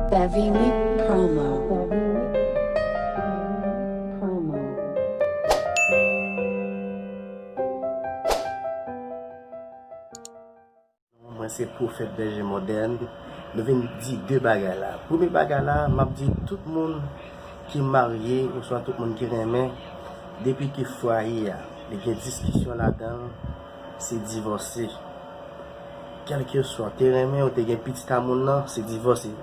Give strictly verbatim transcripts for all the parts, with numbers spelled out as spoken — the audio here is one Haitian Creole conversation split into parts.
Savini Promo. Mwen se Pwofèt Bèje Modèn. Nou vin di de bagay la. Premye bagay la, m ap di tout moun ki marye oswa tout moun ki renmen, depi ke fwaye a li gen diskisyon ladan l, se divòse. Kèlkeswa, w te renmen, w te gen pitit a moun nan, se divòse.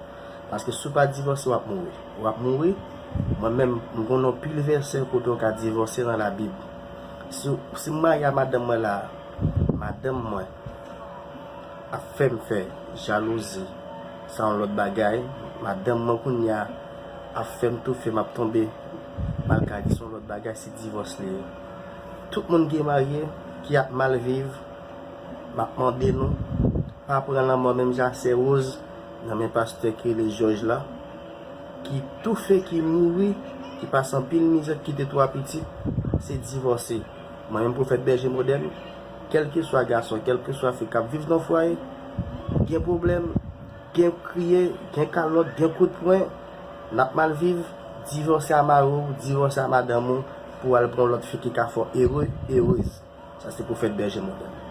Paske si w pa divòse, w ap mouri. W ap mouri. Mwen menm, m konn yon pil vèsè kote w ka divòse nan Labib. Si, si m marye a madanm mwen la, madanm mwen ap fè m fè jalouzi, sa yon lòt bagay. Madanm mwen kounye a ap fè m toufe, m ap tonbe, maladi, sa yon lòt bagay, se divòs li ye. Tout moun ki marye, ki ap mal viv, m ap mande nou, pa pran lanmò menm jan Sè Rose nan men pastè ki rele Jòj la, ki toufe, ki mouri, ki pase anpil mizè, ki kite twa pitit, se divòse. Mwen menm Pwofèt Bèje Modèn, kèlkeswa gason, kèlkeswa fi k ap viv nan fwaye, gen pwoblèm, gen kriye, gen kalòt, gen kout pwen, n ap mal viv, divòse a mari w, divòse a madanm ou, pou w al pran lòt fi ki ka fè w ere, erez. Sa se Pwofèt Bèje Modèn.